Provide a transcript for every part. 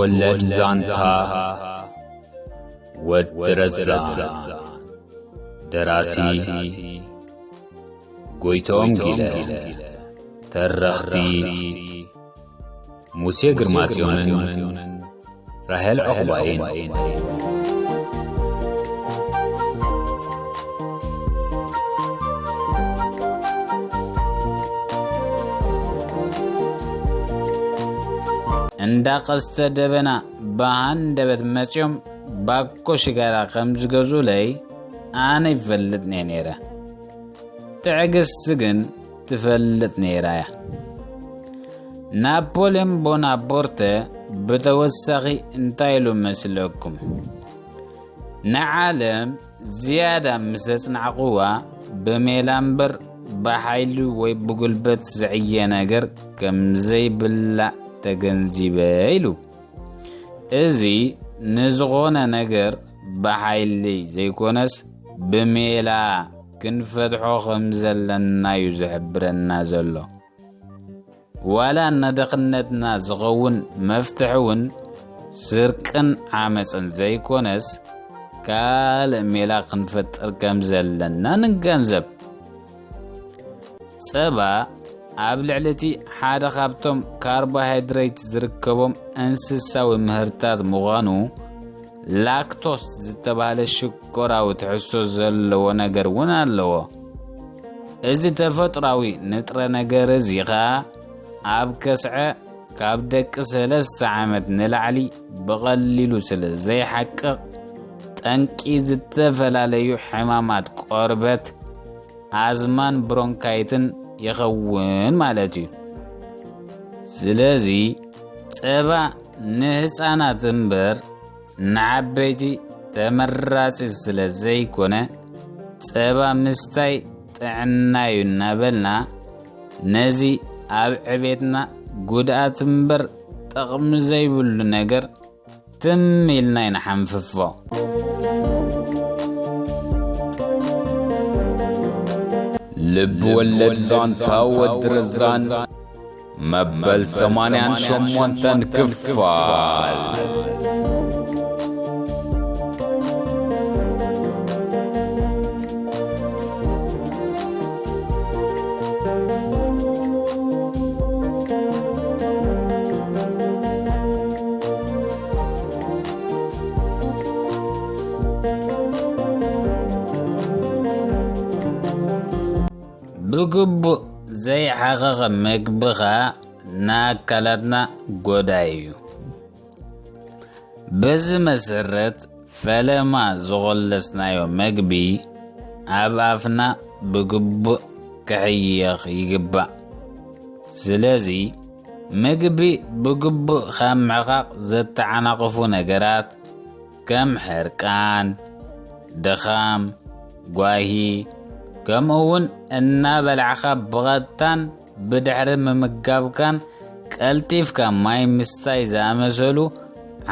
ወለድ ዛንታ ወዲ ረዛ። ደራሲ ጎይቶም ጊለ። ተረኽቲ ሙሴ ግርማጽዮንን ራሄል ዑቕባይን። እንዳ ቀስተ ደበና ብሃንደበት መጺኦም ባኮ ሽጋራ ከም ዝገዝኡለይ ኣነ ይፈልጥ እየ ነይረ። ትዕግስቲ ግን ትፈልጥ ነይራ እያ። ናፖልዮን ቦናፖርተ ብተወሳኺ እንታይ ኢሉ መስለኩም? ንዓለም ዝያዳ ምስ ኣጽናዕኩዋ፣ ብሜላ እምበር ብሓይሊ ወይ ብጉልበት ዝዕየ ነገር ከም ዘይብላዕ ተገንዚበ ኢሉ። እዚ ንዝኾነ ነገር ብሓይሊ ዘይኮነስ ብሜላ ክንፈትሖ ከም ዘለና እዩ ዝሕብረና ዘሎ። ዋላ ንድኽነትና ዝኸውን መፍትሒ እውን ስርቅን ዓመፅን ዘይኮነስ ካልእ ሜላ ክንፈጥር ከም ዘለና ንገንዘብ። ጸባ ኣብ ልዕሊ እቲ ሓደ ካብቶም ካርቦሃይድሬት ዝርከቦም እንስሳዊ ምህርታት ምዃኑ፣ ላክቶስ ዝተባህለ ሽኮራዊ ትሕዝቶ ዘለዎ ነገር እውን ኣለዎ። እዚ ተፈጥሯዊ ንጥረ ነገር እዚ ኸኣ ኣብ ከስዐ ካብ ደቂ ሰለስተ ዓመት ንላዕሊ ብቐሊሉ ስለ ዘይሓቅቕ፣ ጠንቂ ዝተፈላለዩ ሕማማት ቆርበት፣ ኣዝማን ብሮንካይትን ይኸውን ማለት እዩ። ስለዚ ጸባ ንህፃናት እምበር ንዓበይቲ ተመራጺ ስለ ዘይኮነ፣ ጸባ ምስታይ ጥዕና እዩ እናበልና፣ ነዚ ኣብ ዕቤትና ጉድኣት እምበር ጥቕሚ ዘይብሉ ነገር ትም ኢልና ይንሓንፍፎ። ልብ ወለድ ዛንታ ወዲ ረዛን መበል ሰማንያን ሸሞንተን ክፋል። ብግቡእ ዘይሓቐቐ ምግቢ ኸኣ ንኣካላትና ጎዳኢ እዩ። በዚ መሰረት፣ ፈለማ ዝቖለስናዮ መግቢ ኣብ ኣፍና ብግቡእ ክሕየኽ ይግባእ። ስለዚ፣ ምግቢ ብግቡእ ካብ ምሕቓቕ ዘተዓናቕፉ ነገራት፣ ከም ሕርቃን፣ ድኻም፣ ጓሂ፣ ከምኡ እውን እናበላዕኻ ብቐጥታን ብድሕሪ ምምጋብካን ቀልጢፍካ ማይ ምስታይ ዝኣመሰሉ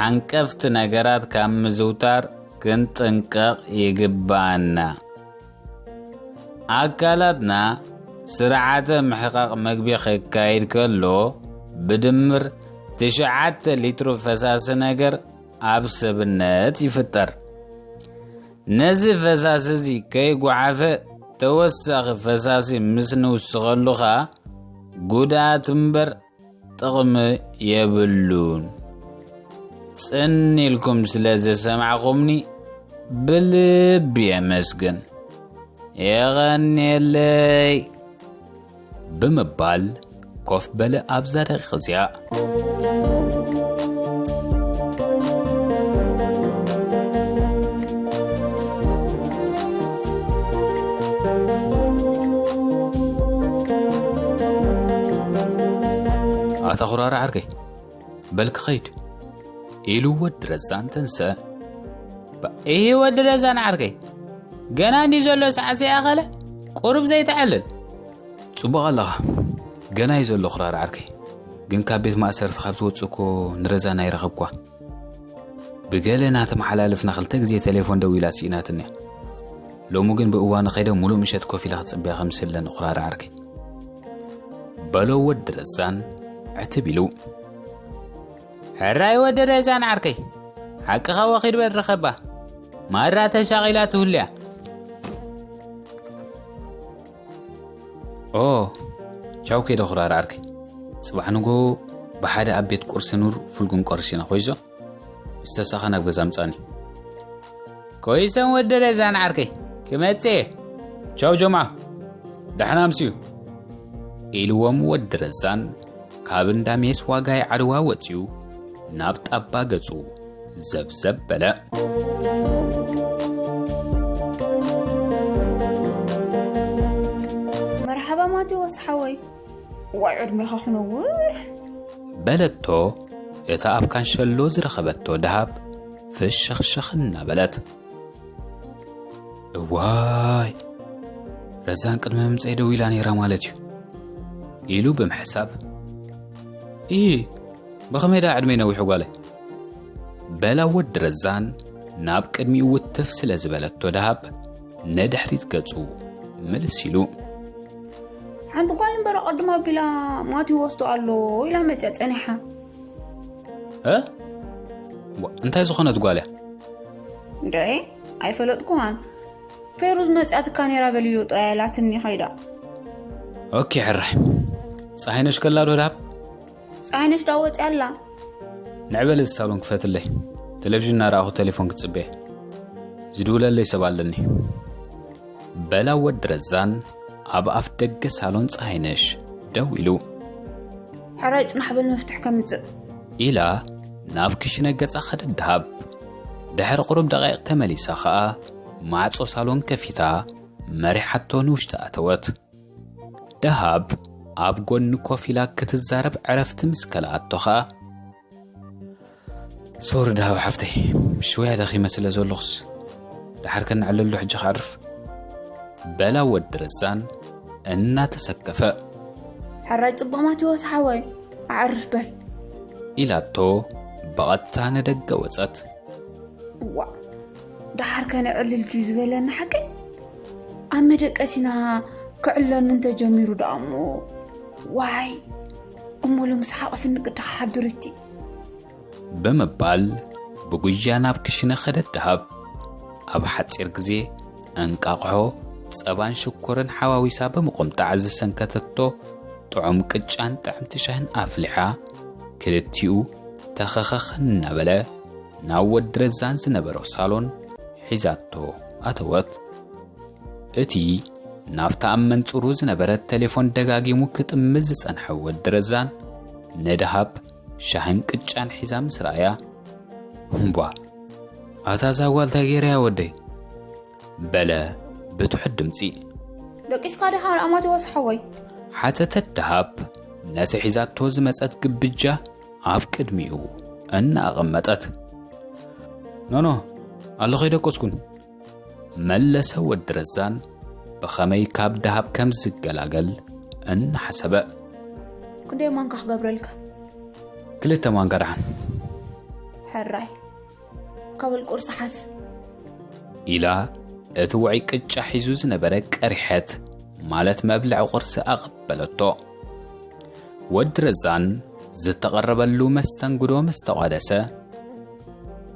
ዓንቀፍቲ ነገራት ካብ ምዝውታር ክንጥንቀቕ ይግብኣና። ኣካላትና ስርዓተ ምሕቃቕ መግቢ ከካይድ ከሎ፣ ብድምር ትሽዓተ ሊትሮ ፈሳሲ ነገር ኣብ ሰብነት ይፍጠር። ነዚ ፈሳሲ እዚ ከይጓሓፈ ተወሳኺ ፈሳሲ ምስ ንውስኸሉ ኸኣ ጉድኣት እምበር ጥቕሚ የብሉን። ጽን ኢልኩም ስለ ዘሰማዕኹምኒ ብልቢ የመስግን። የቐንየለይ። ብምባል ኮፍ በለ ኣብዛ ደቂቕ እዚኣ። ኣታ ኹራራ ዓርከይ፣ በል ክኸይድ፣ ኢሉ ወዲ ረዛን ተንስአ። ባ-፣ እሂ ወዲ ረዛን ዓርከይ፣ ገና እንዲ ዘሎ ሰዓት ዘይኣኸለ፣ ቁሩብ ዘይተዕልል። ጽቡቕ ኣለኻ። ገና እዩ ዘሎ ኹራራ ዓርከይ። ግን ካብ ቤት ማእሰርቲ ካብ ዝወጽእ እኮ ንረዛን ኣይረኸብኳ። ብገለ እናተመሓላለፍና ክልተ ግዜ ቴሌፎን ደዊላ ስኢናትኒ እያ። ሎሚ ግን ብእዋኑ ከይደ ሙሉእ ምሸት ኮፍ ኢለ ክጽበያ ከም ዝስለ ንኹራራ ዓርከይ። በሎ ወዲ ረዛን ዕትብ ኢሉ። ሕራይ ወዲ ረዛን ዓርከይ፣ ሓቅኻ ወኺድ በል ርኸባ። ማራ ተሻቒላ ትህሉያ። ኦ፣ ቻው ከይደ ኹራር ዓርከይ። ጽባሕ ንጎ ብሓደ ኣብ ቤት ቁርሲ ኑር ፉል ክንቆርስ ኢና ኮይዞ። ዝተሳኸ ናብ ገዛ ምጻኒ። ኮይሰም ወዲ ረዛን ዓርከይ፣ ክመጽእ እየ። ቻው ጀምዓ፣ ደሕና ኣምስዩ። ኢልዎም ወዲ ረዛን ካብ እንዳ ሜስ ዋጋይ ዓድዋ ወጺኡ ናብ ጣባ ገጹ ዘብዘብ በለ። መርሓባ ማቴዎስ ሓወይ። ዋይ ዕድሜኻ ክነውሕ። በለቶ እታ ኣብ ካንሸሎ ዝረኸበቶ ደሃብ ፍሽኽሽኽ እናበለት። እዋይ፣ ረዛን ቅድሚ ምምፀይ ደው ኢላ ነይራ ማለት እዩ ኢሉ ብምሕሳብ፣ ኢ ብኸመይ ደኣ ዕድመይ ነዊሑ ጓለይ? በላ ወዲ ረዛን ናብ ቅድሚኡ ውትፍ ስለ ዝበለቶ ደሃብ ንድሕሪት ገጹ ምልስ ኢሉ። ሓንቲ ጓል እምበር ኣቐድማ ኣቢላ ማቲ ወስዶ ኣሎ ኢላ መፅያ ፀኒሓ። እ? ዋ፣ እንታይ ዝኾነት ጓል እያ? እንድዒ፣ ኣይፈለጥኩዋን። ፌሩዝ መፅያትካ ነይራ በልዮ ጥራይ ኣላትኒ ኸይዳ። ኦኬ፣ ሕራይ። ፀሃይነሽ ከላ ዶ ደሃብ? ፀሃይነሽ ዳ ወፅያ ኣላ። ንዕበል፣ እዚ ሳሎን ክፈትለይ። ቴሌቪዥን እናረኣኹ ቴሌፎን ክጽበየ። ዝድውለለይ ሰብ ኣለኒ። በላ ወዲ ረዛን ኣብ ኣፍ ደገ ሳሎን ፀሃይነሽ ደው ኢሉ። ሕራይ ጽናሕ በል፣ መፍትሕ ከምጽእ። ኢላ ናብ ክሽነ ገጻ ኸደት ደሃብ። ድሕሪ ቁሩብ ደቂቕ ተመሊሳ ኸኣ ማዕጾ ሳሎን ከፊታ መሪሓቶ ንውሽጢ ኣተወት። ደሃብ ኣብ ጎኒ ኮፍ ኢላ ክትዛረብ ዕረፍቲ ምስ ከልኣቶ ኸኣ፣ ሶሪ ደሃብ ሓፍተይ፣ ሽወያ ደኺመ ስለ ዘለኹስ፣ ደሓር ከነዕለሉ ሕጂ ክዕርፍ። በላ ወዲ ረዛን እናተሰከፈ። ሕራይ ጽቡቕ ማቴዎስ ሓወይ፣ ኣዕርፍ በል። ኢላቶ ብቐጥታ ንደገ ወጸት። እዋእ፣ ደሓር ከነዕልል ድዩ ዝበለኒ ሓቀይ? ኣብ መደቀሲና ክዕለኒ እንተጀሚሩ ደኣ እሞ፣ ዋይ፣ እሞ ሎምስ ሓቒፍኒ ግዲ ክሓድር እቲ። ብምባል ብጉያ ናብ ክሽነ ኸደት ደሃብ። ኣብ ሓጺር ግዜ እንቃቕሖ፣ ጸባን ሽኮርን ሓዋዊሳ ብምቑምጣዕ ዝሰንከተቶ ጥዑም ቅጫን ጥዕምቲ ሻህን ኣፍሊሓ፣ ክልቲኡ ተኸኸኽ እናበለ ናብ ወዲ ረዛን ዝነበሮ ሳሎን ሒዛቶ ኣተወት። እቲ ናብታ ኣብ መንጽሩ ዝነበረት ቴሌፎን ደጋጊሙ ክጥምዝ ዝጸንሐ ወዲ ረዛን፣ ንደሃብ ሻህን ቅጫን ሒዛ ምስ ረኣያ፣ "እምቧ፣ ኣታ እዛ ጓል እንታይ ገይራያ ወደይ?" በለ ብትሑት ድምጺ። "ደቂስካ ዲኻ ደኣ ማቴዎስ ሓወይ?" ሓተተት ደሃብ ነቲ ሒዛቶ ዝመጸት ግብጃ ኣብ ቅድሚኡ እናኣቐመጠት። "ኖኖ፣ ኣለኹ ኣይደቀስኩን." መለሰ ወዲ ረዛን ብኸመይ ካብ ደሃብ ከም ዝገላገል እናሓሰበ። "ክንደይ ማንካ ክገብረልካ?" "ክልተ ማንካ ደሓን?" "ሕራይ፣ ካብል ቁርሲ ሓዝ" ኢላ እቲ ውዑይ ቅጫ ሒዙ ዝነበረ ቀሪሐት ማለት መብልዒ ቁርሲ ኣቐበለቶ። ወዲ ረዛን ዝተቐረበሉ መስተንግዶ ምስ ተቋደሰ፣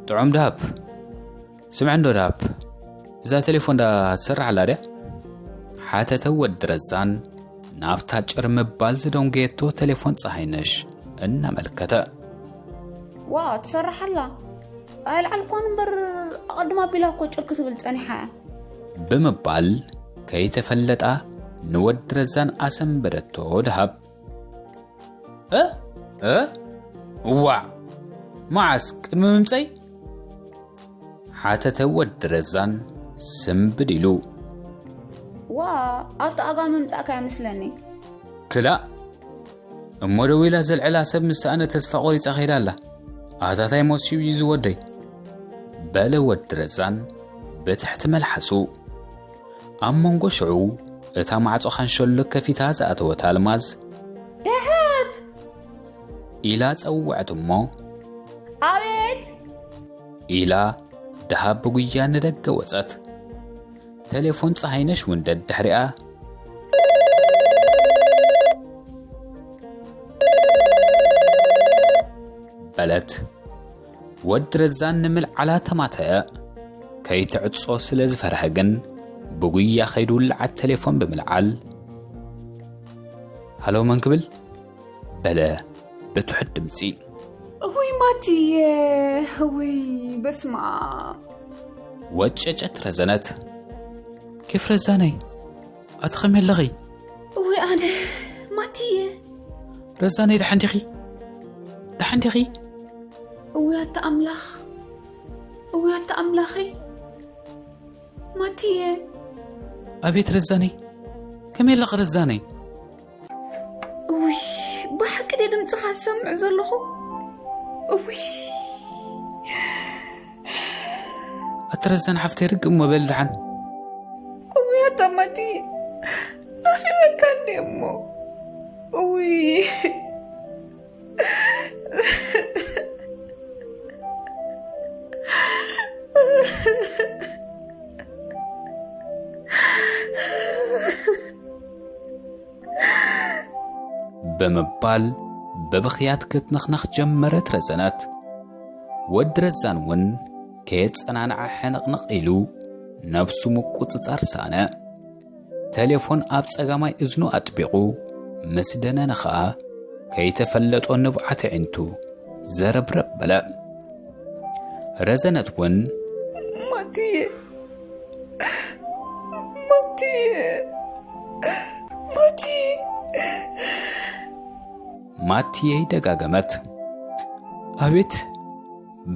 "ጥዑም ደሃብ፣ ስምዕ እንዶ ደሃብ፣ እዛ ቴሌፎን ዳ ትሰርሕ ኣላ ድያ?" ሓተተ ወዲ ረዛን ናብታ ጭር ምባል ዝደንጎየቶ ቴሌፎን ፀሃይነሽ እናመልከተ። "ዋ፣ ትሰርሕ ኣላ። ኣየልዓልኳን እምበር ኣቐድማ ኣቢላ እኮ ጭር ክትብል ጸኒሓ እያ" ብምባል ከይተፈለጣ ንወዲ ረዛን ኣሰንበደቶ ደሃብ። "እ? እ? እዋዕ! መዓስ? ቅድሚ ምምፀይ?" ሓተተ ወዲ ረዛን ስምብድ ኢሉ። "ዋ፣ ኣብቲ ኣጋ ምምጻእካ ይመስለኒ" ክላእ እሞ ደዊላ ዘልዕላ ሰብ ምስ ሰኣነ ተስፋ ቆሪጻ ከይዳ ኣላ። ኣታታይ ሞስዩ እዩ ዝወደይ። በለ ወዲ ረዛን ብትሕቲ መልሓሱ። ኣብ መንጎ ሽዑ እታ ማዕጾ ካንሸሎ ከፊታ ዝኣተወት ኣልማዝ። ደሃብ! ኢላ ጸውዐት እሞ። ኣቤት! ኢላ ደሃብ ብጉያ ንደገ ወጸት። ቴሌፎን ጸሃይነሽ እውን ደድሕሪኣ። በለት። ወዲ ረዛን ንምልዓላ ተማተየ። ከይትዕጾ ስለ ዝፈርሀ ግን ብጉያ ከይዱ ልዓት ቴሌፎን ብምልዓል፣ "ሃሎ፣ መን ክብል?" በለ ብትሑት ድምጺ። "እውይ ማቲየ፣ እውይ በስመ ኣብ!" ወጨጨት ረዘነት። "ኬፍ ረዛነይ፣ ኣቲ ከመይ ኣለኺ?" "እውይ ኣነ ማቲየ!" "ረዛነይ፣ ደሓን ዲኺ? ደሓን ዲኺ?" "እውይ ኣታ ኣምላኽ፣ እውይ ኣታ ኣምላኸይ ማቲየ!" "ኣቤት ረዛነይ፣ ከመይ ኣለኺ ረዛነይ?" "እውይ፣ ብሓቂ ድየ ድምፅኻ ዝሰምዕ ዘለኹ? እውይ!" "ኣቲ ረዛን ሓፍተይ፣ ርግእ እሞ በሊ ደሓን!" "እውይ ኣታ ማቲ፣ ናፊቐካ እንድየ እሞ፣ እውይ!" ብምባል ብብኽያት ክትንኽነኽ ጀመረት ረዘነት። ወዲ ረዛን እውን ከየጸናንዓ ሕንቕንቕ ኢሉ ነብሱ ምቁጽጻር ሰኣነ። ቴሌፎን ኣብ ጸጋማይ እዝኑ ኣጥቢቑ ምስ ደነነ ኸኣ ከይተፈለጦ ንብዓት ኣዒንቱ ዘረብረብ በለ። ረዘነት እውን፣ "ማቲየ፣ ማቲየ፣ ማቲ!" ማቲየ ደጋገመት። "ኣቤት!"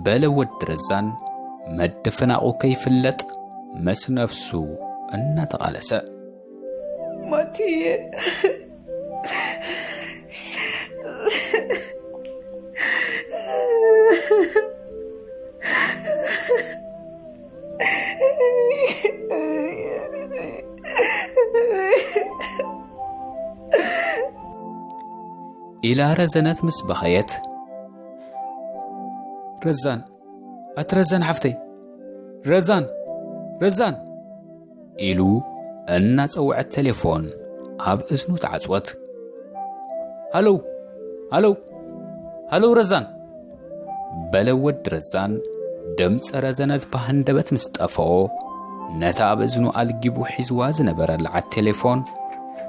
በለ ወዲ ረዛን መድፍናቑ ከይፍለጥ ምስ ነብሱ እናተቓለሰ። "ማቲየ!" ኢላ ረዘነት ምስ በኸየት፣ "ረዛን፣ ኣቲ ረዛን ሓፍተይ፣ ረዛን፣ ረዛን!" ኢሉ እናጸውዐት ቴሌፎን ኣብ እዝኑ ተዓጽወት። "ሃሎ፣ ሃሎ፣ ሃሎ ረዛን!" በለ ወዲ ረዛን ድምፂ ረዘነት ብሃንደበት ምስ ጠፍኦ፣ ነታ ኣብ እዝኑ ኣልጊቡ ሒዝዋ ዝነበረ ለዓት ቴሌፎን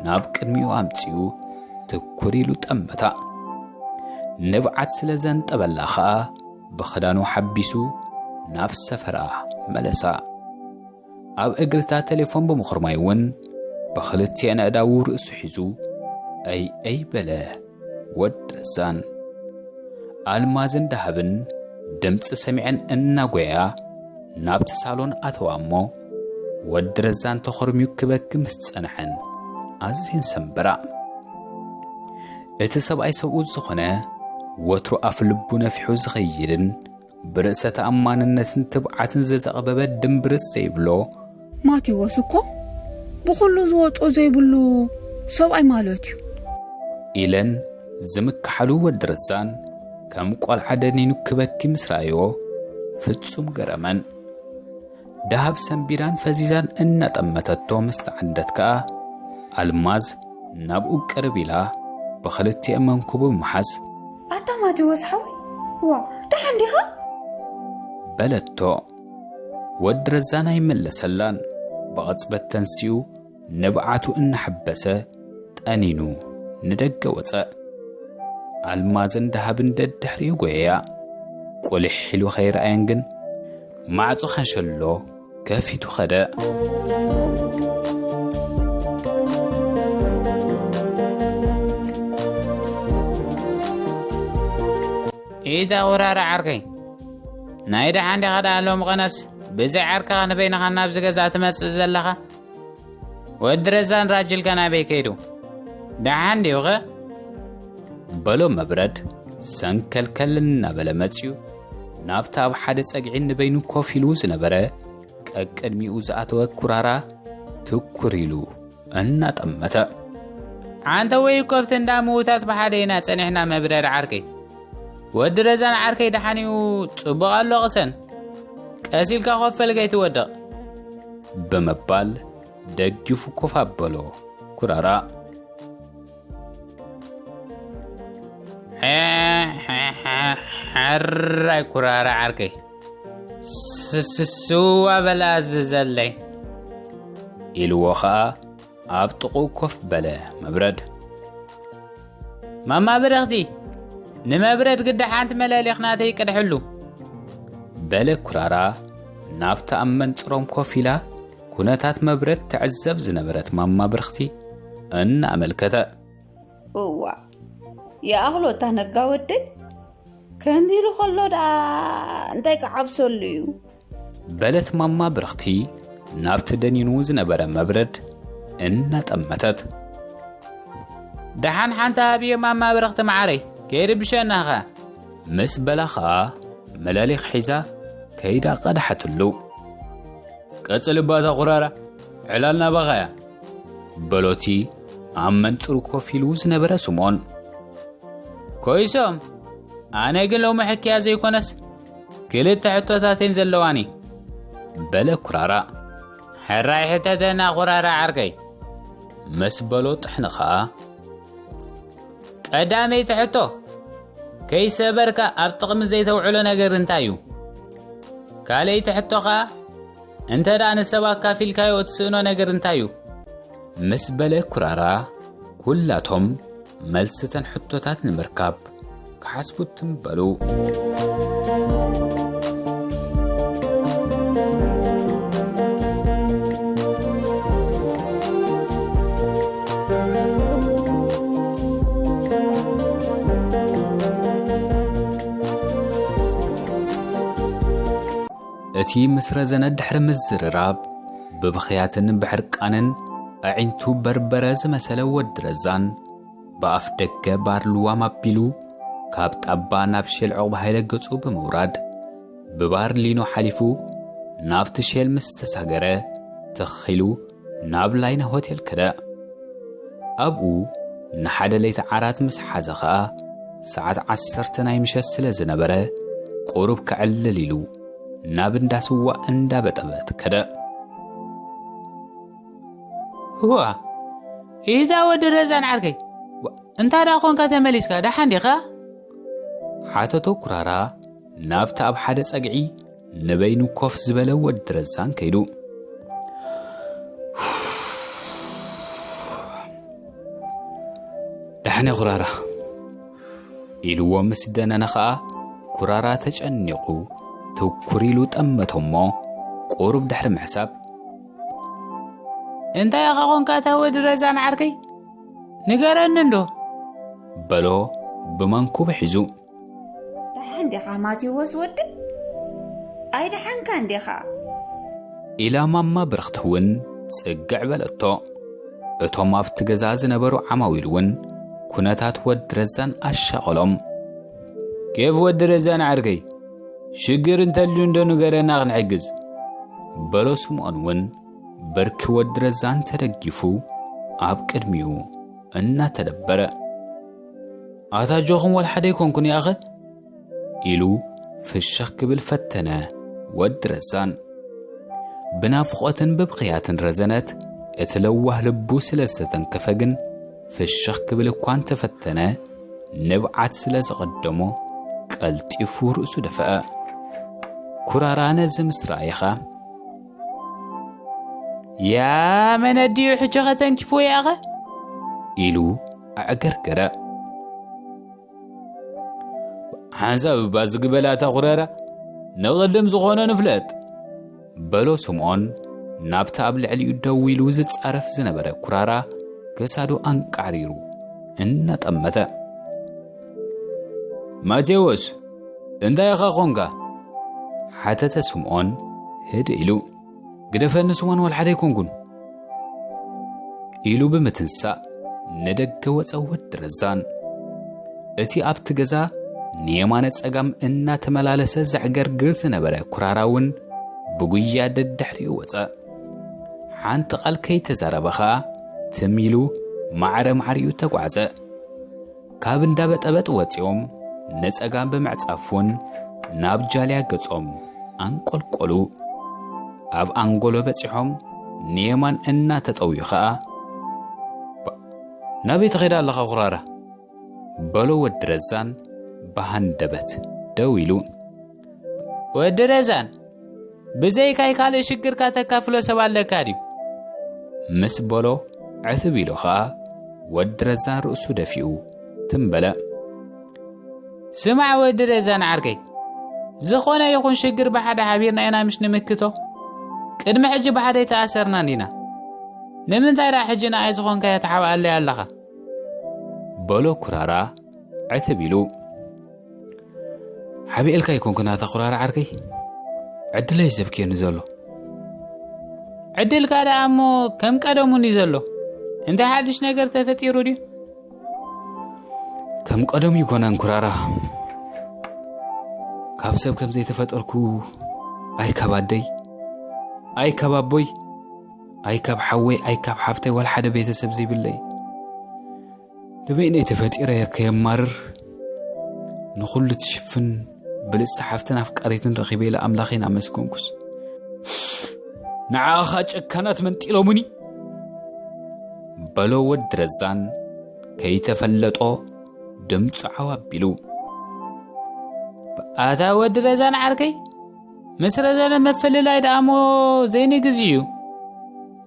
ናብ ቅድሚኡ ኣምፂኡ ትኩር ኢሉ ጠመታ። ንብዓት ስለ ዘንጠበላ ኸኣ ብኽዳኑ ሓቢሱ ናብ ሰፈራ መለሳ። ኣብ እግሪ እታ ቴሌፎን ብምኹርማይ እውን ብኽልቲኤን ኣእዳዉ ርእሱ ሒዙ ኣይ ኣይ በለ ወዲ ረዛን። ኣልማዝን ደሃብን ድምፂ ሰሚዐን እናጎያ ናብቲ ሳሎን ኣተዋ እሞ፣ ወዲ ረዛን ተኾርምዩ ክበኪ ምስ ጸንሐን ኣዝየን ሰንበራ። እቲ ሰብኣይ ሰብኡት ዝኾነ፣ ወትሩ ኣፍ ልቡ ነፊሑ ዝኸይድን ብርእሰ ተኣማንነትን ትብዓትን ዝተቐበበ ድምብርስ ዘይብሎ፣ "ማቴዎስ እኮ ብኹሉ ዝወጾ ዘይብሉ ሰብኣይ ማለት እዩ" ኢለን ዝምክሓሉ ወዲ ረዛን ከም ቆልዓ ደኒኑ ክበኪ ምስ ረኣዮ ፍጹም ገረመን። ደሃብ ሰንቢዳን ፈዚዛን እናጠመተቶ ምስ ተዓደት ከኣ፣ ኣልማዝ ናብኡ ቅርብ ኢላ ብኽልቲኤን መንኩቡ ብምሓዝ፣ "ኣታ ማቴዎስ ሓወይ፣ ዋ፣ ደሓን ዲኻ?" በለቶ። ወዲ ረዛን ኣይመለሰላን። ብቕጽበት ተንሲኡ ንብዓቱ እናሐበሰ ጠኒኑ ንደገ ወጸ። ኣልማዝን ደሃብን ደድሕሪኡ ጎየያ። ቁሊሕ ኢሉ ከይረኣየን ግን ማዕጾ ካንሸሎ ከፊቱ ኸደ። ኢታ ወራሪ ዓርከይ፣ ናይ ደሓን ዲኻ ደኣ ሎም ቐነስ ብዘይ ዓርክኻ ንበይንኻ ናብዚ ገዛ ትመጽእ ዘለኻ? ወዲ ረዛን ራጅልካ ናበይ ከይዱ? ደሓን ድዩኸ? በሎ መብረድ ሰንከልከል እናበለ መጺኡ ናብቲ ኣብ ሓደ ጸግዒ ንበይኑ ኮፍ ኢሉ ዝነበረ ቀቅድሚኡ ዝኣተወ ኩራራ ትኩር ኢሉ እናጠመተ። "ዓንተ ወይ እኮ ኣብቲ እንዳ ምዉታት ብሓደ ኢና ጸኒሕና መብረድ ዓርከይ። ወዲ ረዛን ዓርከይ ደሓን እዩ፣ ጽቡቕ ኣሎ ቅሰን። ቀስ ኢልካ ኮፍ በል ከይትወድቕ" ብምባል ደጊፉ ኮፍ ኣበሎ ኩራራ። ሕራይ ኩራራ ዓርከይ፣ ስ-፣ ስ-፣ ስዋ በል ኣዝዘለይ። ኢልዎ ኸኣ ኣብ ጥቕኡ ኮፍ በለ መብረድ። ማማ ብርኽቲ፣ ንመብረድ ግዳ ሓንቲ መለሊኽ ናተይ ቅድሕሉ። በለ ኩራራ ናብቲ ኣብ መንጽሮም ኮፍ ኢላ ኩነታት መብረድ ትዕዘብ ዝነበረት ማማ ብርኽቲ እናኣመልከተ። እዋ፣ ይኣኽሎ እታ ነጋ ወደይ፣ ከምዚ ኢሉ ከሎ ደኣ እንታይ ክዓብሰሉ እዩ? በለት ማማ ብርኽቲ ናብቲ ደኒኑ ዝነበረ መብረድ እናጠመተት። ደሓን ሓንቲ ኣብዮ ማማ ብርኽቲ መዓረይ፣ ከይርብሸና ኸኣ። ምስ በላ ኸኣ መለሊኽ ሒዛ ከይዳ ቀድሓትሉ። ቀጽል እባ እታ ኩራራ፣ ዕላልና ባኻ እያ። በሎቲ ኣብ መንጽሩ ኮፍ ኢሉ ዝነበረ ስምኦን። ኮይሶም፣ ኣነ ግን ሎሚ ሕክያ ዘይኮነስ ክልተ ሕቶታትን ዘለዋኒ። በለ ኩራራ። ሕራይ ሕተተና ኩራራ ዓርከይ። ምስ በሎ ጥሕኒ ኸኣ። ቀዳመይቲ ሕቶ፣ ከይሰበርካ ኣብ ጥቕሚ ዘይተውዕሎ ነገር እንታይ እዩ? ካልኣይቲ ሕቶ ኸኣ፣ እንተ ደኣ ንሰብ ኣካፊልካዮ እትስእኖ ነገር እንታይ እዩ? ምስ በለ ኩራራ፣ ኩላቶም መልስ'ተን ሕቶታት ንምርካብ ክሓስቡ ትም በሉ። እቲ ምስ ረዘነ ድሕሪ ምዝርራብ፣ ብብኽያትን ብሕርቃንን ኣዒንቱ በርበረ ዝመሰለ ወዲ ረዛን፣ ብኣፍ ደገ ባር ልዋም ኣቢሉ፣ ካብ ጣባ ናብ ሼል ዑቕባ ሃይለ ገጹ ብምውራድ፣ ብባር ሊኖ ሓሊፉ፣ ናብቲ ሼል ምስ ተሳገረ፣ ትኽ ኢሉ ናብ ላይነ ሆቴል ከደ። ኣብኡ ንሓደ ለይቲ ዓራት ምስ ሓዘ ኸኣ፣ ሰዓት ዓሰርተ ናይ ምሸት ስለ ዝነበረ፣ ቁሩብ ከዕልል ኢሉ ናብ እንዳ ስዋ እንዳ በጠበት ከደ። ህዋ፣ ኢታ ወዲ ረዛን ዓርከይ፣ እንታ ደኣ ኾንካ ተመሊስካ፣ ደሓን ዲኻ? ሓተቶ ኩራራ ናብቲ ኣብ ሓደ ጸግዒ ንበይኑ ኮፍ ዝበለ ወዲ ረዛን ከይዱ። ደሓን እየ ኩራራ፣ ኢልዎ ምስ ደነነ ኸኣ፣ ኩራራ ተጨኒቑ ትኩር ኢሉ ጠመቶ እሞ፣ ቁሩብ ድሕሪ ምሕሳብ፣ እንታይ ኢኻ ኾንካ እታ ወዲ ረዛን ዓርከይ? ንገረኒ እንዶ። በሎ ብመንኩቡ ሒዙ። ደሓን ዲኻ ማቴዎስ ወዲ? ኣይደሓንካን ዲኻ? ኢላ ማማ ብርኽቲ እውን ጽግዕ በለቶ። እቶም ኣብቲ ገዛ ዝነበሩ ዓማዊል እውን ኩነታት ወዲ ረዛን ኣሻቐሎም። ኬፍ ወዲ ረዛን ዓርከይ፣ ሽግር እንተልዩ እንዶ ንገረና ክንሕግዝ፣ በሎ ስምኦን እውን ብርኪ ወዲ ረዛን ተደጊፉ ኣብ ቅድሚኡ እናተደበረ። ኣታ ጆኹም ወላ ሓደ ኣይኮንኩን ይኣኸ? ኢሉ ፍሽኽ ክብል ፈተነ ወዲ ረዛን። ብናፍቖትን ብብኽያትን ረዘነት፣ እቲ ለዋህ ልቡ ስለ ዝተተንከፈ ግን ፍሽኽ ክብል እኳ እንተፈተነ፣ ንብዓት ስለ ዘቐደሞ ቀልጢፉ ርእሱ ደፍአ። ኩራራ ነዚ ምስ ረኣየ ኸኣ፣ "ያ መን ኣዲኡ ሕጂ ኸተንኪፍዎ ይኣኸ?" ኢሉ ኣዕገርገረ። "ሓንሳብ እባ ዝግበላ እታ ኩራራ፣ ንቕድም ዝኾኖ ንፍለጥ!" በሎ ስምኦን ናብቲ ኣብ ልዕሊኡ ደው ኢሉ ዝጻረፍ ዝነበረ ኩራራ ክሳዱ ኣንቃዕሪሩ እናጠመተ። "ማቴዎስ፣ እንታይ ኢኻ ኾንካ?" ሓተተ ስምኦን ህድእ ኢሉ። "ግደፈኒ ስምኦን፣ ወላ ሓደ ኣይኮንኩን!" ኢሉ ብምትንሳእ ንደገ ወጸ ወዲ ረዛን። እቲ ኣብቲ ገዛ ንየማነ ጸጋም እናተመላለሰ ዘዕገርግር ዝነበረ ኩራራ እውን ብጉያ ደድሕሪኡ ወጸ። ሓንቲ ቃል ከይተዛረበ ኸኣ ትም ኢሉ ማዕረ ማዕሪኡ ተጓዕዘ። ካብ እንዳ በጠበጥ ወጺኦም ንጸጋም ብምዕጻፍ እውን ናብ ጃልያ ገጾም ኣንቆልቆሉ። ኣብ ኣንጎሎ በጺሖም ንየማን እናተጠውዩ ኸኣ፣ "ባ-፣ ናበይ ትኸይድ ኣለኻ ኩራራ?" በሎ ወዲ ረዛን ብሃንደበት። ደው ኢሉ። ወዲ ረዛን፣ ብዘይካይ ካልእ ሽግርካ ተካፍሎ ሰብ ኣለካ ድዩ? ምስ በሎ ዕትብ ኢሉ ኸኣ ወዲ ረዛን ርእሱ ደፊኡ ትም በለ። ስማዕ ወዲ ረዛን ዓርከይ፣ ዝኾነ ይኹን ሽግር ብሓደ ሓቢርና ኢና ምሽ ንምክቶ። ቅድሚ ሕጂ ብሓደ ኣይተኣሰርናን ዲና? ንምንታይ ደኣ ሕጂ ንኣይ ዝኾንካዮ ትሓብኣለይ ኣለኻ? በሎ ኩራራ ዕትብ ኢሉ። ሓቢኤልካ ኣይኮንኩን ኣታ ኩራራ ዓርከይ፣ ዕድለይ ዘብክየኒ ዘሎ። ዕድልካ ደኣ እሞ ከም ቀደሙን እዩ ዘሎ። እንታይ ሓድሽ ነገር ተፈጢሩ ድዩ? ከም ቀደሙ ይኮነን ኩራራ። ካብ ሰብ ከም ዘይተፈጠርኩ፣ ኣይ ካብ ኣደይ፣ ኣይ ካብ ኣቦይ፣ ኣይ ካብ ሓወይ፣ ኣይ ካብ ሓፍተይ፣ ዋላ ሓደ ቤተሰብ ዘይብለይ። ንበይነይ ተፈጢረ ከየማርር፣ ንኹሉ ትሽፍን ብልጽቲ ሓፍትን ኣፍቃሪትን ረኺበ ኢለ ኣምላኸይ እናመስገንኩስ፣ ንዓኻ ጨካናት መንጢሎሙኒ፣ በሎ ወዲ ረዛን ከይተፈለጦ ድምፁ ዓው ኣቢሉ። ኣታ ወዲ ረዛን ዓርከይ፣ ምስ ረዘነ ምፍልላይ ደኣ እሞ ዘይንግዚ እዩ።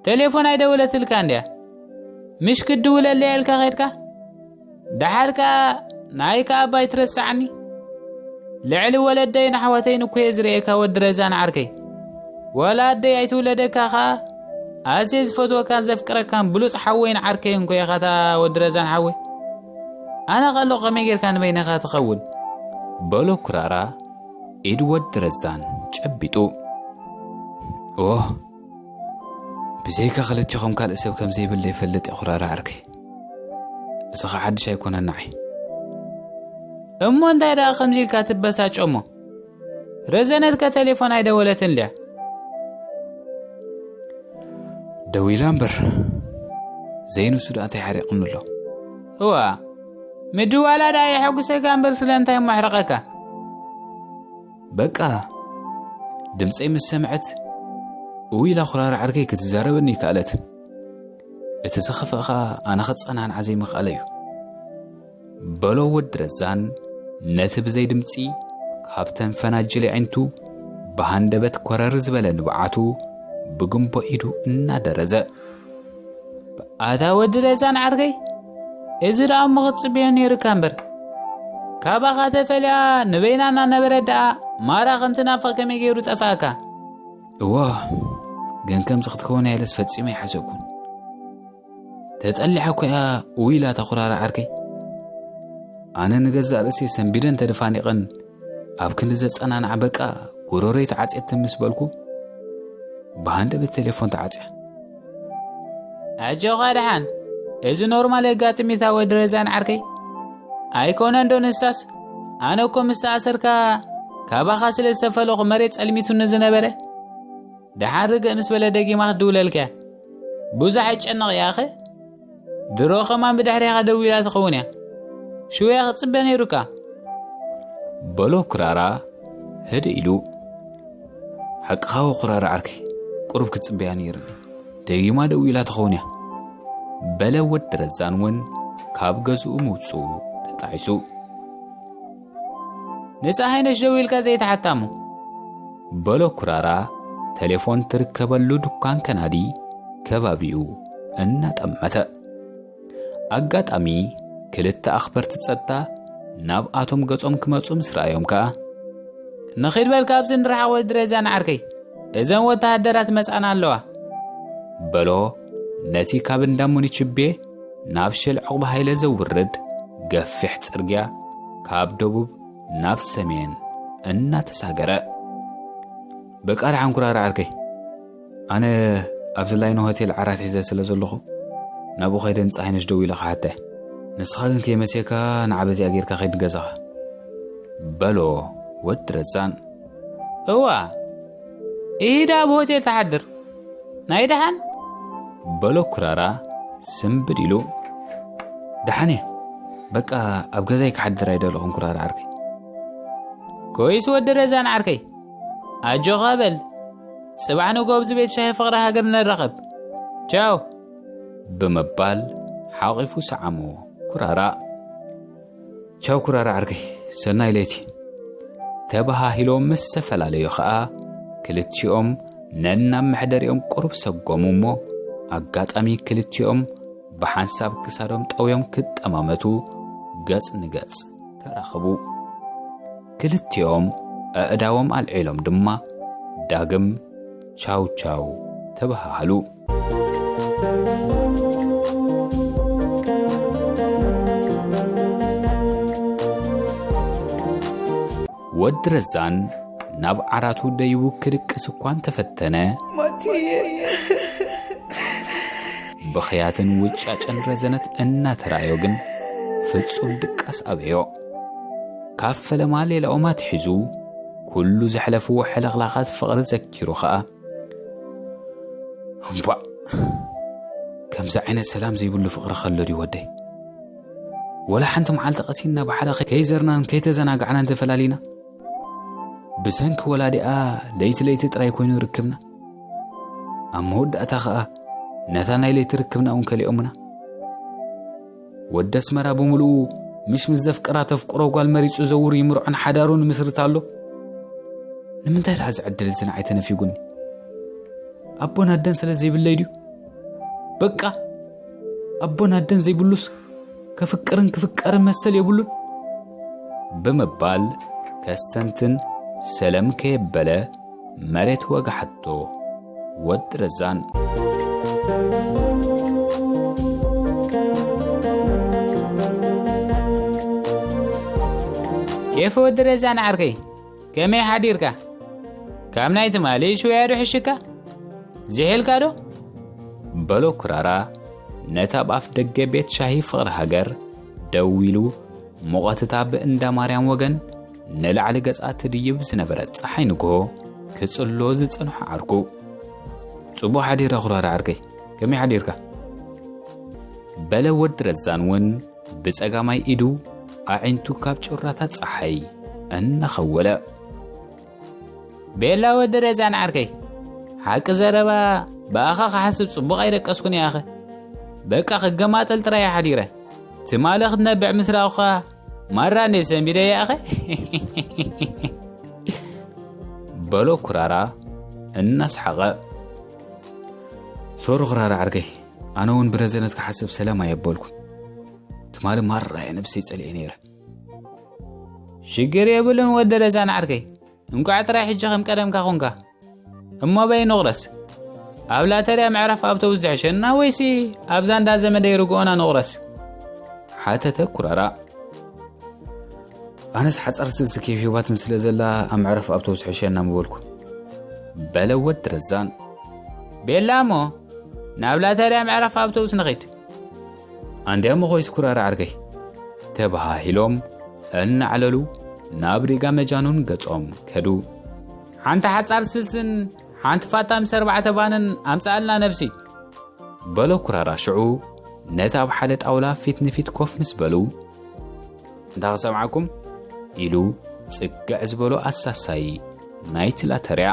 ቴሌፎን ኣይደወለትልካ እንድያ። ምሽ ክድውለለይ ኢልካ ኸድካ? ደሓር ከኣ ናይ ከኣ ኣባይ ትረስዓኒ? ልዕሊ ወለደይን ኣሕዋተይን እኮ እየ ዝርእየካ ወዲ ረዛን ዓርከይ። ዋላ ኣደይ ኣይትውለደካ ኸኣ ኣዝየ ዝፈትወካን ዘፍቅረካን ብሉጽ ሓወይን ዓርከይን እኮ ኢኻ እታ ወዲ ረዛን ሓወይ። ኣነ ከለኹ ከመይ ጌርካ ንበይንኻ ትኸውን? በሎ ኩራራ ኢድ ወዲ ረዛን ጨቢጡ። ኦ፣ ብዘይካ ክልቲኹም ካልእ ሰብ ከም ዘይብለ ይፈልጥ እየ ኩራራ ዓርከይ። እዚ ኸኣ ሓድሽ ኣይኮነን ንዓይ። እሞ እንታይ ደኣ ከምዚ ኢልካ ትበሳጮ እሞ? ረዘነትከ ቴሌፎን ኣይደወለትን ድያ? ደዊላ እምበር፣ ዘይንሱ ደኣ እንታይ ሓሪቕኒ ኣሎ? እዋ፣ ምድዋላ ደኣ የሐጉሰካ እምበር ስለምንታይ እሞ ኣሕርቐካ? በቃ፣ ድምፀይ ምስ ሰምዐት፣ እው ኢላ ኩራራ ዓርከይ ክትዛረበኒ ይከኣለት። እቲ ዝኸፍእ ኸኣ ኣነ ኸጸናንዓ ዘይምኽኣለ እዩ። በሎ ወዲ ረዛን ነቲ ብዘይ ድምጺ ካብተን ፈናጅል ኣዒንቱ ብሃንደበት ኮረር ዝበለ ንብዓቱ ብግንቦ ኢዱ እናደረዘ። ኣታ ወዲ ረዛን ዓርከይ፣ እዚ ደኣ እሞ ክትጽበዮ ነይሩካ እምበር። ካባኻ ተፈልያ ንበይና እናነበረት ደኣ ማራ ከም ትናፍቕ ከመይ ገይሩ ጠፍኣካ? እዋ፣ ግን ከምዚ ክትከውን ኢለስ ፈጺመ ኣይሓሰብኩን። ተጸሊዓ እኮ እያ እው ኢላ እታ ኩራራ ዓርከይ። ኣነ ንገዛእ ርእሰይ ሰንቢደን ተደፋኒቐን ኣብ ክንዲ ዘጸናንዓ በቃ ጎሮሮይ ተዓጽየት ምስ በልኩ ብሃንደበት ቴሌፎን ተዓጽያ። ኣጆኻ ደሓን፣ እዚ ኖርማል የጋጥም እዩ እታ ወዲ ረዛን ዓርከይ። ኣይኮነን ዶ ንሳስ? ኣነ እኮ ምስ ተኣሰርካ ካባኻ ስለ ዝተፈለኹ መሬት ጸልሚቱኒ ዝነበረ። ደሓን ርግእ ምስ በለ ደጊማ ክትድውለልካ እያ። ብዙሕ ኣይጨነቕ እያ ኣኸ። ድሮ ኸማን ብድሕሪኻ ደው ኢላ ትኸውን እያ። ሽውያ ክጽበ ነይሩካ። በሎ ኩራራ ህድእ ኢሉ። ሓቅኻ ወ ኩራራ ዓርከይ፣ ቁሩብ ክትጽበያ ነይርኒ። ደጊማ ደው ኢላ ትኸውን እያ። በለ ወዲ ረዛን እውን ካብ ገዝኡ ምውጽኡ ተጣዒሱ። ንፀሃይነሽ ደዊልካ ዘይትሓታ እሞ። በሎ ኩራራ ተሌፎን ትርከበሉ ድኳን ከናዲ ከባቢኡ እናጠመተ። ኣጋጣሚ ክልተ ኣኽበርቲ ጸጥታ ናብኣቶም ገጾም ክመጹ ምስ ረኣዮም ከኣ፣ "ንኺድ በል ካብዚ ንርሓቕ ወዲ ረዛን ዓርከይ፣ እዘን ወተሃደራት መጻና ኣለዋ" በሎ። ነቲ ካብ እንዳ ሙኒችቤ ናብ ሸል ዑቕባ ሃይለ ዘውርድ ገፊሕ ጽርግያ ካብ ደቡብ ናብ ሰሜን እናተሳገረ። በቃ ደሓን ኩራራ ዓርከይ፣ ኣነ ኣብዚ ላይኖ ሆቴል ዓራት ሒዘ ስለ ዘለኹ ናብኡ ከይደ ንፀሃይነሽ ደው ኢለ ክሓታ እየ። ንስኻ ግን ከይመሴካ ንዓ በዚኣ ጌርካ ከይድ ገዛኻ በሎ ወዲ ረዛን። እዋ ኢሂዳ ኣብ ሆቴል ትሓድር ናይ ደሓን በሎ ኩራራ ስምብድ ኢሉ። ደሓን እየ በቃ ኣብ ገዛይ ክሓድር ኣይደለኹን ኩራራ ዓርከይ። ኮይስ ወዲ ረዛን ዓርከይ ኣጆኻ በል። ጽባሕ ንጎ ኣብዚ ቤት ሻሂ ፍቕሪ ሃገር ንራኸብ። ቻው። ብምባል ሓቒፉ ሰዓሞ ኩራራ። ቻው ኩራራ ዓርከይ፣ ሰናይ ለይቲ። ተበሃሂሎም ምስ ተፈላለዩ ኸኣ፣ ክልቲኦም ነናብ መሕደሪኦም ቁሩብ ሰጎሙ እሞ፣ ኣጋጣሚ ክልቲኦም ብሓንሳብ ክሳዶም ጠውዮም ክጠማመቱ፣ ገጽ ንገጽ ተራኸቡ። ክልቲኦም ኣእዳዎም ኣልዒሎም ድማ ዳግም ቻው ቻው ተበሃሃሉ። ወዲ ረዛን ናብ ዓራቱ ደይቡ ክድቅስ እኳ እንተፈተነ፣ ማቲየ። ብኽያትን ውጫጨን ረዘነት እናተራእዮ ግን፣ ፍጹም ድቃስ ኣበዮ። ካብ ፈለማ ሌላኦም ኣትሒዙ፣ ኩሉ ዘሕለፍዎ ሕልኽላኻት ፍቕሪ ዘኪሩ ኸኣ፣ እምቧእ! ከምዚ ዓይነት ሰላም ዘይብሉ ፍቕሪ ከሎ ድዩ ወደይ? ወላ ሓንቲ መዓልቲ ቀሲንና ብሓደ ከይዘርናን ከይተዘናጋዕናን ተፈላሊና? ብሰንኪ ወላዲኣ ለይቲ ለይቲ ጥራይ ኮይኑ ርክብና። ኣብ መወዳእታ ኸኣ ነታ ናይ ለይቲ ርክብና እውን ከሊኦምና። ወዲ ኣስመራ ብምሉኡ ምሽ ምስ ዘፍቅራ ተፍቅሮ ጓል መሪጹ ዘውር ይምርዖን ሓዳሩን ምስርት ኣሎ። ንምንታይ ደኣ እዚ ዕድል እዚ ንዓይ ተነፊጉኒ? ኣቦን ኣደን ስለ ዘይብለይ ድዩ? በቃ ኣቦን ኣደን ዘይብሉስ ከፍቅርን ክፍቀርን መሰል የብሉን ብምባል ከስተንትን ሰለም ከየበለ መሬት ወጋሓቶ ወዲ ረዛን። ኬፍ ወዲ ረዛን ዓርከይ፣ ከመይ ሓዲርካ? ካብ ናይ ትማሊ ሽውያ ዶ ሕሽካ? ዝሒልካ ዶ? በሎ ኩራራ ነታ ኣብ ኣፍ ደገ ቤት ሻሂ ፍቕሪ ሃገር ደው ኢሉ፣ ሙቐትታ ብእንዳ ማርያም ወገን ንላዕሊ ገጻ ትድይብ ዝነበረት ጸሓይ ንግሆ ክጽሎ ዝጸንሖ ዓርኩ። ጽቡቕ ሓዲረ ኩራራ ዓርከይ፣ ከመይ ሓዲርካ? በለ ወዲ ረዛን እውን ብጸጋማይ ኢዱ ኣዒንቱ ካብ ጩራታት ጸሓይ እናኸወለ። ቤላ ወዲ ረዛን ዓርከይ፣ ሓቂ ዘረባ ብኣኻ ክሓስብ ጽቡቕ ኣይደቀስኩን እየ ኣኸ። በቃ ክገማጠል ጥራይ እየ ሓዲረ። ትማሊ ክትነብዕ ምስ ረኣኹኻ ማራ እንደ ሰንቢደ እየ ኣኸ። በሎ ኩራራ እናስሓቐ። ሶሪ ኩራራ ዓርከይ፣ ኣነ እውን ብረዘነት ክሓስብ ሰላም ኣየበልኩን። ትማሊ ማራ እየ ነብሰይ ጸሊኤ ነይረ። ሽግር የብሉን ወዲ ረዛን ዓርከይ፣ እንቋዕ ጥራይ ሕጂ ከም ቀደምካ ኾንካ። እሞ በይ ንቑረስ። ኣብ ላተርያ ምዕራፍ ኣውቶቡስ ዝሕሸና ወይሲ ኣብዛ እንዳ ዘመደይ ርግኦና ንቑረስ? ሓተተ ኩራራ። ኣነስ ሓጻር ስልሲ ኬፍ ሂባትን ስለ ዘላ ኣብ መዕረፊ ኣውቶቡስ ሕሸና ምበልኩ። በለ ወዲ ረዛን። ቤላ እሞ ናብ ላተርያ መዕረፊ ኣውቶቡስ ንኺድ። ኣንድያ እሞ ኮይስ ኩራራ ዓርከይ። ተበሃሂሎም እናዕለሉ ናብ ሪጋ መጃኑን ገጾም ከዱ። ሓንቲ ሓጻር ስልስን ሓንቲ ፋታ ምስ ኣርባዕተ ባንን ኣምጽኣልና ነብሲ። በሎ ኩራራ ሽዑ ነቲ ኣብ ሓደ ጣውላ ፊት ንፊት ኮፍ ምስ በሉ፣ "እንታይ ክሰምዓኩም?" ኢሉ ጽግዕ ዝበሎ ኣሳሳይ ናይቲ ላተርያ።